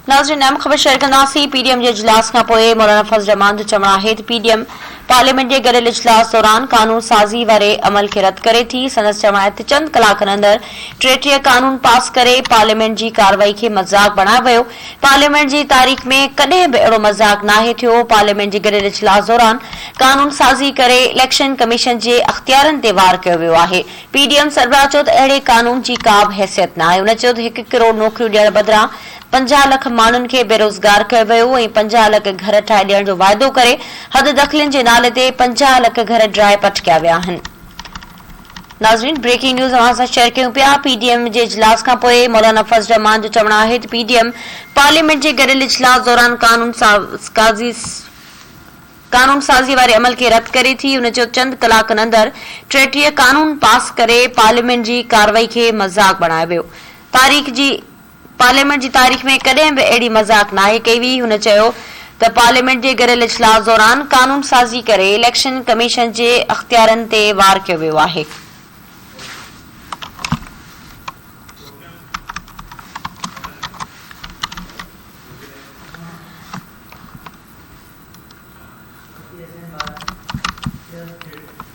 ناظرين اهم خبر شيئر ڪنداسين پي ڊي ايم جي اجلاس کان پوء مولانا فضل الرحمان جو چوڻ آهي ته پي ڊي ايم پارليامينٽ جي گڏيل اجلاس دوران قانون سازي واري عمل کي رد ڪري ٿي. سندس چوڻ آهي ته چند ڪلاڪن اندر 33 قانون پاس ڪري پارليامينٽ جي ڪارروائي کي مذاق بڻايو ويو، پارليامينٽ جي تاريخ ۾ ڪڏهن به اهڙو مذاق ناهي ٿيو، پارليامينٽ جي گڏيل اجلاس دوران قانون سازي ڪري اليڪشن ڪميشن جي اختيارن تي وار ڪيو ويو آهي. پي ڊي ايم سربراهه چيو ته اهڙي قانون جي ڪا به حيثيت ناهي. هن چيو ته هڪ ڪروڙ نوڪريون ڏيڻ بدران 50 لک ماڻهن کي بيروزگار ڪيو ويو ۽ 50 لک گهر ٺاهي ڏيڻ جو واعدو ڪري حد دخلين جي نالي تي 50 لک گهر ڊاهي پٽ ڪيا ويا آهن. ناظرين بريڪنگ نيوز اوهان سان شيئر ڪيون پيا پي ڊي ايم جي اجلاس کان پوء مولانا فضل الرحمان جو چوڻ آهي ته پي ڊي ايم پارليامينٽ جي گڏيل اجلاس دوران قانون سازي قانون سازي واري عمل کي رد ڪري ٿي. هن چيو چند ڪلاڪن اندر 33 قانون پاس ڪري پارليامينٽ جي ڪارروائي کي مذاق بڻايو ويو. تاريخ جي پارليامينٽ جي تاريخ ۾ ڪڏهن به اهڙي مذاق ناهي ڪئي وئي. هن چيو ته پارليامينٽ جي گڏيل اجلاس دوران قانون سازي ڪري اليڪشن ڪميشن جي اختيارن تي وار ڪيو ويو آهي.